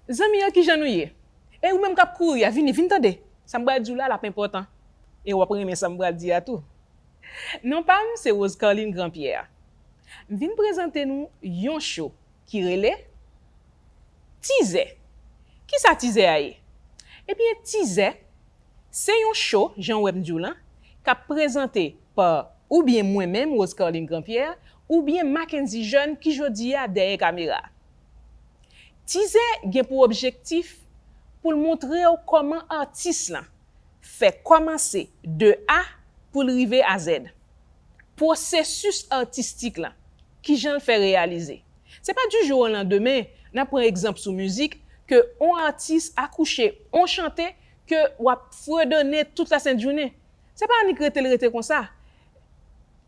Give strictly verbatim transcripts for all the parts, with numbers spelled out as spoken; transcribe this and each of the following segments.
Zanmi yo, kijan nou ye? E ou menm k ap kouri a, vini, vin tande. Sa m pral di w la, l ap enpòtan. E w ap renmen sa m pral di a tou. Non pa m, se Rose Carline Grandpierre. M vin prezante nou yon cho ki rele Tizè. Kisa Tizè a ye? Ebyen, Tizè, se yon cho, jan w wè m di w lan, k ap prezante pa oubyen mwen menm, Rose Carline Grandpierre, oubyen Mackenzie Jeune ki jodi a dèyè kamera. Tizè gen pou objektif pou l montre w kòman atis lan fè kòmanse de A pou l rive a Z. Pwosesis atistik lan, kijan l fè reyalize. Se pa du jour au lendemain, n ap pran egzanp sou mizik, ke on atis akouche on chante ke w ap fredone tout la sent jounen. Se pa annik rete l rete konsa.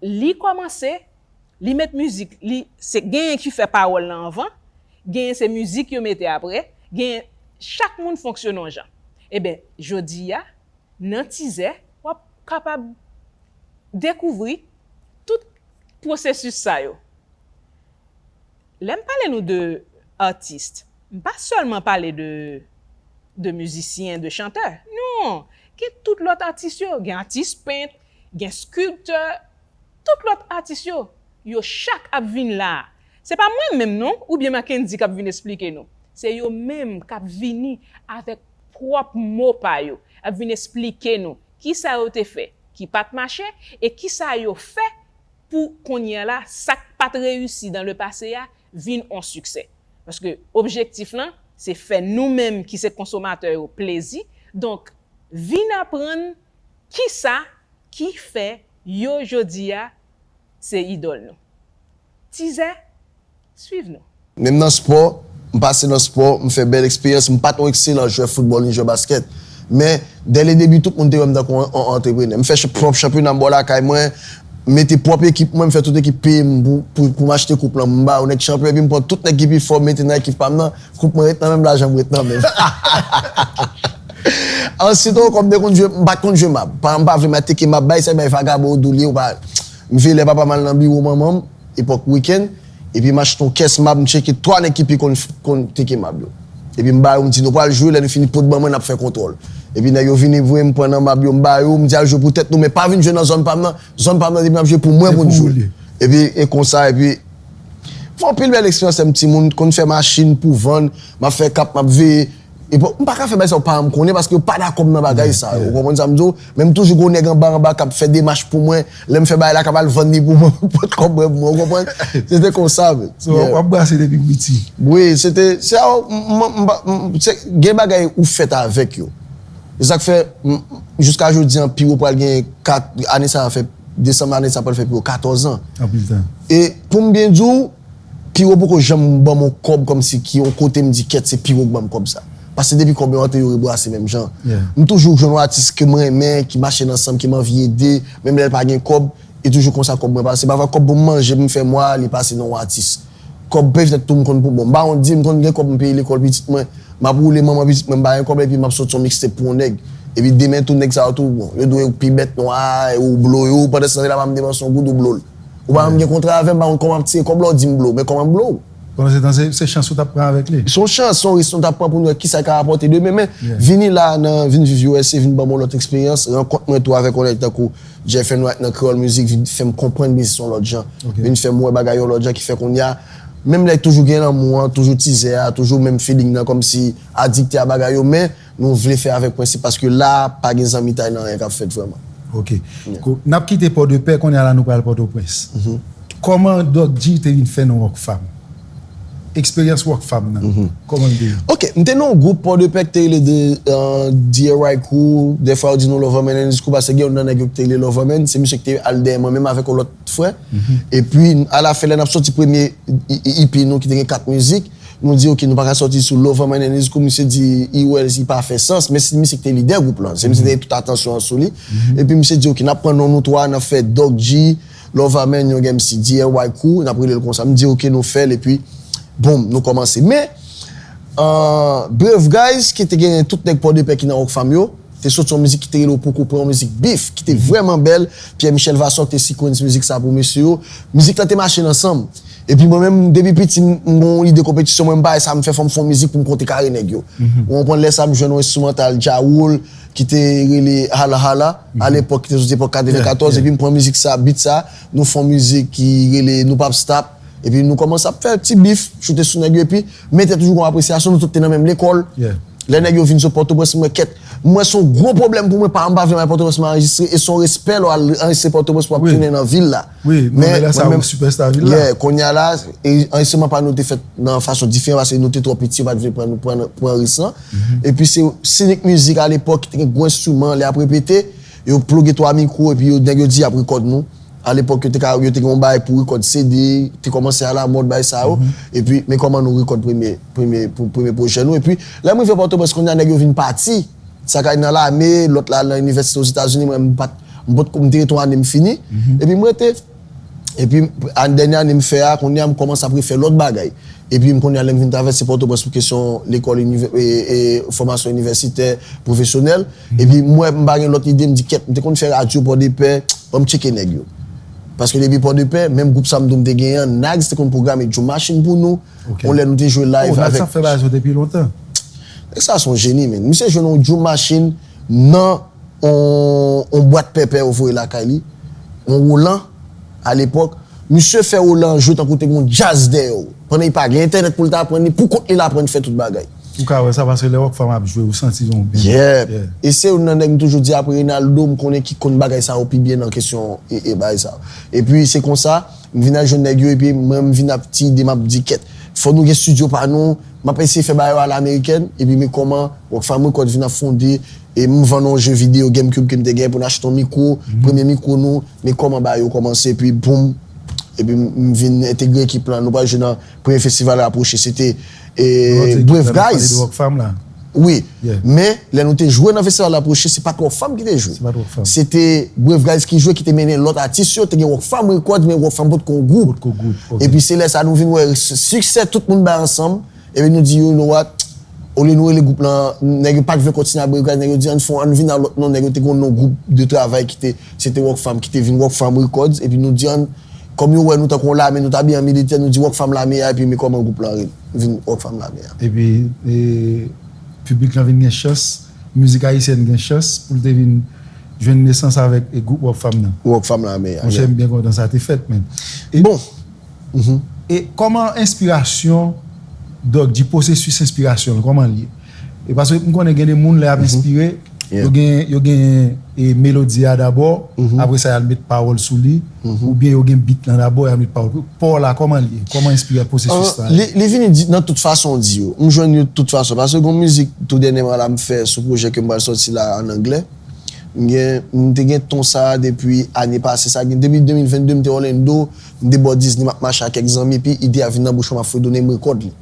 Li kòmanse, li met mizik, li se genyen ki fè pawòl lan anvan, genyen se mizik yo mete apre, genyen chak moun fonksyone yon jan. Ebyen, jodi a, nan Tizè, w ap kapab dekouvri tout pwosesis sa yo. Lè m pale nou de atis, m pa sèlman pale de, de mizisyen, de chantè. Non! Gen tout lòt atis yo. Gen atis pent, gen skilptè, tout lòt atis yo. Yo chak ap vin la a. Se pa mwen menm non, oubyen Mackendy k ap vin esplike nou. Se yo menm k ap vini avèk pwòp mo pa yo, ap vin esplike nou kisa yo te fè ki pa t mache e kisa yo fè pou kounye a la, sa k pa t reyisi dans le passé a vin on siksè. Paske objektif lan, se fè nou menm ki se konsomatè yo plezi. Donk, vin aprann kisa ki fè yo jodi a se idòl nou. Tizè, swiv nou. Menm nan spò, m pase nan spò, m fè bèl eksperyans, m pa t yon ekselan jwè foutbòl ni jwè baskèt. Men, dès le début, tout moun te wè m tankou yon, yon antreprenè. M fè ch-, pwòp chanpyona m bò lakay mwen, m mete pwòp ekip mwen, m fè tout ekip peye m pou, pou, pou m achte koup lan, m ba yo nèg chanpyon, epi m pran tout nèg ki pi fò, m mete nan ekip pa m nan, koup mwen ret nan men m, lajan m ret nan men m. Answit ankò, m te konn jwe, m pa t konn jwe mab. Paran m pa vle m al teke mab, bay sa, bay vagabon yo di w li, ou pa. M veye lè papa m al nan biwo manman m, epòk wikenn, epi m achte yon kès mab, m tcheke twa nèg ki pi konn, konn teke mab yo. Epi m ba yo, m di, nou pral jwe, lè nou fini pot ban mwen, n ap fè kontwòl. Epi nèg yo vini vre, m pran nan mab yo, m ba yo, m di, al jwe pou tèt nou, men pa vin jwe nan zòn pa m nan, zòn pa m nan, depi n ap jwe, pou mwen pou n jwe. Epi, e konsa, epi, fè anpil bèl eksperyans, lè m timoun, konn fè machin pou vann, m ap fè kap, m ap veye. E bon, m pa ka fè bagay sa yo paran m konnen, paske yo pa dakò m nan bagay sa yo. Ou konprann sa m di w? Men m toujou gon nèg anba anba k ap fè demach pou mwen. Lè m fè bagay la, k ap al vann li pou mwen, pou pran kòb mwen pou mwen, ou konprann? Se te konsa, men. So, w ap brase depi w piti? Wi, se te, se a, m, m, m, m, se, gen bagay ou fèt avèk yo. E sa k fè, m, jiska jodi an, Piwo pral gen kat, ane sa a fè, desanm ane sa a pral fè Piwo katòz an. Anpil tan. E pou m byen di w, Piwo poko janm ban m yon kòb kòmsi ki yon kote m di, kèt, se Piwo k ban m kòb sa. Paske depi kòb yo antre, yo rebrase menm jan. M toujou jwenn yon atis ke m renmen, ki mache nan san m, ke m anvi ede, menm lè l pa gen kòb, e toujou konsa kòb mwen pase. Pafwa kòb pou m manje, pou m fè mwa, li pase nan yon atis. Kòb petèt tou m konn pou bon. M pa yon di, m konn gen kòb m peye lekòl pitit mwen. M ap woule manman pitit mwen, m pa gen kòb, epi m ap soti yon mixtape pou yon nèg. Epi demen tou nèg sa yo tou, bon, yo dwe pi bèt nwa, ou blo yo, pandan se tan se la pa m depanse yon goud, ou blo l. Ou pa menm gen kontra avè m, pa konn kòman m ap tire kòb la, w di m blo, men kòman m blo w? Pandan se tan, se, se chans ou t ap pran avèk li. Se yon chans, se yon risk nou t ap pran pou nou wè kisa k ap rapòte demen, men vini la nan, vin viv U S A, vin ban m yon lòt eksperyans, rankont mwen tou avèk yon nèg tankou Jeff and White nan Kreyòl Mizik, vin fè m konprann biznis yon lòt jan. Vin fè m wè bagay yon lòt jan ki fè kounye a, menm lè toujou gen lanmou an, toujou Tizè a, toujou menm feeling nan, kòmsi adikte a bagay yo, men nou vle fè avèk prensip, paske la a, pa gen zanmitay nan anyen k ap fèt vrèman. Ok. Ko-, n ap kite Pòdepè, kounye a la nou pral Pòtoprens. Kòman Doc G te vin fè nan Rockfam? Eksperyans Rockfam nan, kòman l te ye? Ok, m te nan yon gwoup Pòdepè ki te rele de, euh, D I Y Crew, dèfwa yo di nou Loverman and His Crew, paske gen youn nan nèg yo ki te rele Loverman, se misye ki te al dèyè mwen menm avèk yon lòt frè. Epi, alafen, lè n ap sòti premye E-, E-, E P nou ki te gen kat mizik, nou di, ok, nou pa ka sòti sou Loverman and His Crew, misye di, i wè, li pa fè sans, men si misye ki te lidè gwoup lan, se misye te gen tout atansyon an sou li. Epi misye di, ok, n ap pran non nou twa, n ap fè Doc G, Loverman, Young M C, D I Y Crew, n ap rele l konsa. M di, ok, nou fè l, epi, boum, nou kòmanse. Men, euh, Brave Guys, ki te gen tout nèg Pòdepè ki nan Rockfam yo, Te soti yon mizik ki te rele Ou Poko Prè, yon mizik bif, ki te vrèman bèl. Pierre Michel Vassor ki te sequence mizik sa pou mesye yo. Mizik la te mache nan san m. Epi mwen menm, depi piti, m m gen yon ide konpetisyon, mwen m pa sa, m fè fò m fè yon mizik pou m konte kare nèg yo. Ou konprann, lè sa m jwenn yon enstrimantal Djawoul ki te rele Hala Hala, alepòk ki te soti epòk katrevenkatòz, epi m pran mizik sa, beat sa, nou fè yon mizik ki rele Nou P ap Stop, epi nou kòmanse ap fè ti bif, choute sou nèg yo, epi men te toujou gon apresyasyon, nou tout te nan menm lekòl. Lè nèg yo vin sou Pòtoprens, m wè kèt. M wè se yon gwo pwoblèm pou mwen, pa, m pa vle m al Pòtoprens, m anrejistre, e se yon respè lè w al anrejistre Pòtoprens pou w ap tounen nan vil la. Wi, non, men lè sa ou sipèsta vil la. Yeah, kounye a la, e anrejistreman pa nou te fèt nan fason diferan, paske nou te twò piti, yo pa t vle pran nou, pran, pran risk lan. Epi se Scenic Music alepòk ki te gen gwo enstriman, lè y ap repete, yo ploge twa mikwo, epi yo, nèg yo di y ap rekòd nou. Alepòk, yo te ka, yo te gen yon bagay pou rekòd C D, te kòmanse alamòd, bagay sa yo. Epi, men kòman nou rekòd premye, premye, pou, premye pwojè nou. Epi, lè m rive Pòtoprens, kounye a, nèg yo vin pati. Sa k al nan lame, lòt la al nan inivèsite Ozetazini, mwen, m pa t, m potko, m te ret yon ane, m fini. Epi, m rete. Epi, an, dènye ane m fè a, kounye a, m kòmanse ap refè lòt bagay. Epi, m kounye a, lè m vin travèse Pòtoprens pou kesyon lekòl, inivè-, e, e, fòmasyon inivèsitè, pwofesyonèl. Epi, m wè, m pa gen lòt ide, m di, kèt, m te konn fè radyo Pòdepè, ban m tcheke nèg yo. Paske depi Pòdepè, menm gwoup sa m di w m te genyen an, Nags te konn pwograme Drum Machine pou nou. Yon lè nou te jwe live avèk. Oh, Nags ap fè bagay sa depi lontan. Nèg sa se yon jeni, men. Misye jwenn yon Drum Machine nan yon, yon bwat pèpè yo voye lakay li. Yon Roland, alepòk. Misye fè Roland an jwe tankou te gen yon djaz dèyè w. Pandan li pa gen entènèt pou l ta aprann li, pou kont li l aprann fè tout bagay. Ou ka wè sa paske lè Rockfam ap jwe, ou santi yon byen. Yeah. E se youn nan nèg m toujou di apre Reynaldo, m konnen ki konn bagay sa yo pi byen nan kesyon e, e bagay sa yo. Epi se konsa, m vin al jwenn nèg yo, epi mwen m vin ap ti ide, m ap di kèt. Fò nou gen estidyo pa nou, m ap eseye fè bagay yo alamerikèn, epi men kòman Rockfam Record vin ap fonde, e m vann yon je videyo GameCube ke m te gen pou n achte yon mikwo, premye mikwo nou, men kòman bagay yo kòmanse, epi boum, epi m, m vin entegre ekip lan, nou pral jwe nan premye festival rapwoche, se te, e, Brave Guys. Wi, men lè nou te jwe nan festival rapwoche, se pa t Rockfam ki te jwe. Se te Brave Guys ki jwe, ki te mennen lòt atis yo, te gen Rockfam Records, men Rockfam potko yon gwoup. Epi se lè sa nou vin wè s-, siksè tout moun bay ansanm, epi nou di, you know what, olye nou rele gwoup lan, nèg yo pa t vle kontinye ap regade, nèg yo di, ann fè, ann vin ak lòt non, nèg yo te gen yon non gwoup de travay ki te, se te Rockfam, ki te vin Rockfam Records, epi nou di, ann, kòm yo wè nou tankou yon lame, nou t abiye an militè, nou di Rockfam lame a, epi men kòman gwoup lan re-, vin Rockfam lame a. Epi, e, piblik lan vin gen chans, mizik ayisyèn gen chans pou l te vin jwenn nesans avèk, e, gwoup Rockfam nan. Rockfam lame a, monchè, yeah. M byen kontan sa te fèt, men. E, bon, e kòman enspirasyon Doug G, pwosesis enspirasyon l, kòman l ye? E paske m konnen gen de moun lè y ap enspire, yo gen, yo gen, e, melodi a dabò, apre sa y al met pawòl sou li, oubyen yo gen beat lan dabò, y al met pawòl. Pa w la, kòman l ye? Kòman enspire pwosesis sa? Li, li vini di, nan tout fason w di yo. M jwenn yo tout fason. Paske gon mizik tou dènyèman la m fè sou pwojè ke m pral sòti la an anglè. M gen, m te gen ton sa a depi ane pase. Sa gen, depi de mil venn de, m te Orlando, m te bò Disney, m ap mache ak kèk zanmi, epi ide a vin nan bouch mwen, m ap fredone, m rekòd li.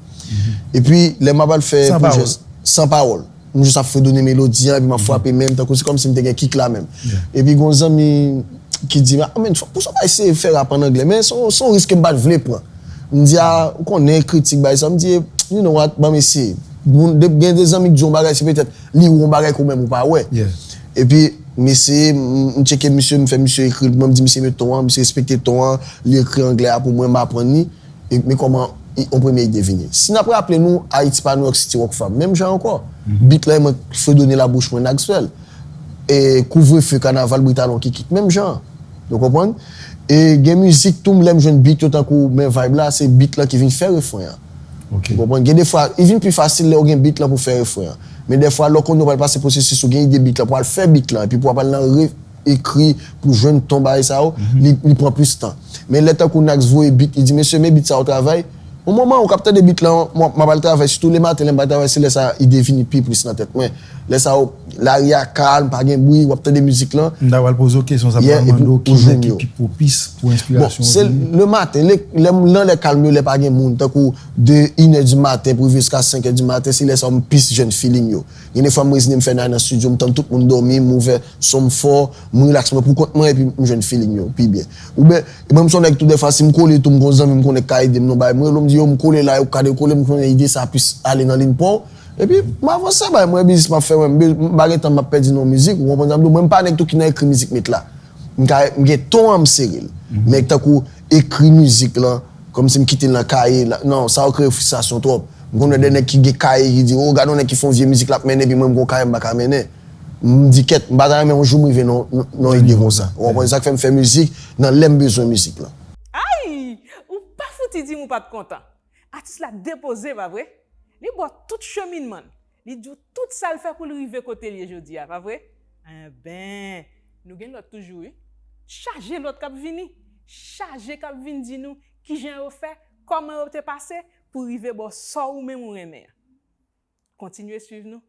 Epi, lè m ap al fè pwojè San Pawòl. San Pawòl. M jis ap fredone melodi an, epi m ap frape men m, tankou se kòmsi m te gen kik la menm. Epi, gon zanmi ki di, "Ah, men, fò, pou sa w pa eseye fè rap an anglè?" Men se yon, se yon risk ke m pa t vle pran. M di, "Ah, ou konnen kritik, bagay sa." M di, "You know what, ban m eseye." Moun, de, gen de zanmi k di yon bagay, se petèt li wè yon bagay ke w menm ou pa wè. Epi, m eseye, m, m tcheke misye, m fè misye ekri l pou mwen, m di misye met ton an, misye respekte ton an, li ekri anglè a pou mwen, m aprann li. E, men kòman i- yon premye ide vini. Si n ap raple nou, Ayiti pa New York City, Rockfam. Menm jan ankò. Beat la, e mwen k fredone la bouch mwen, Nagswell. E kouvrefe, kanaval, britalon, kikit. Menm jan. Nou konprann? E gen mizik tou, lè m jwenn beat yo tankou men vibe la, se beat la ki vin fè refren an. Ou konprann? Gen defwa, li vin pi fasil lè w gen beat la pou fè refren an. Men defwa, lè w konnen w pral pase pwosesis ou gen ide beat la, pou al fè beat la, epi pou w ap al nan re- ekri, pou jwenn ton bagay sa yo, li, li pran plis tan. Men lè tankou Nags voye beat, li di, "Mesye, men beat sa yo travay." Yon moman, ou k ap tande beat lan, m, m ap al travay, sitou lematen, lè m pa travay, se lè sa ide vini pi plis nan tèt mwen. Lè sa yo, lari a kalm, pa gen bri, w ap tande mizik lan. M ta pral poze w kesyon sa, m pral mande w ki lè ki pi pwopis pou enspirasyon vini. Bon, se lematen, lè, lè, nan lè kalm yo, lè pa gen moun, tankou de inè di maten pou rive jiska senk è di maten, se lè sa yo m plis jwenn feeling yo. Gen de fwa m rezine m fè nan, nan estidyo, m tann tout moun dòmi, m ouvè son m fò, m rilaks mwen pou kont mwen epi m jwenn feeling yo pi byen. Oubyen, mwen m se yon nèg tou dèfwa si m kole tou m gon zanmi m konnen k ka ede m nan bagay, m rele w m di yo m kole la, yo gade yo kole m konnen ide sa plis ale nan liy pa w, Epi m avanse bay mwen, biznis m ap fè, mwen m pa gen tan m ap pèdi nan mizik, ou konprann sa m di w, mwen m pa nèg tou ki nan ekri mizik met la. M ka, m gen ton an m sere l. Nèg tankou ekri mizik lan, kòmsi m kite l nan kaye, non, sa yo kreye fristrasyon twòp. M konn wè de nèg ki gen kaye ki di, o gade yon nèg ki fè yon vye mizik l ap mennen, epi mwen m gen yon kaye m pa ka mennen. M di kèt, m pa ta renmen yon jou m rive nan yon ide konsa. Ou konprann sa k fè m fè mizik nan lè m bezwen mizik lan. Ay! Ou pa fouti di m ou pa t kontan. Atis la depoze, pa vre? Li ba w tout cheminman l. Li di w tout sa l fè pou l rive kote l ye jodi a, pa vre? Enben, nou gen lòt toujou, wi. Chaje lòt k ap vini. Chaje k ap vin di nou kijan yo fè, kòman yo te pase pou rive ba w sa ou menm ou renmen an. Kontinye swiv nou.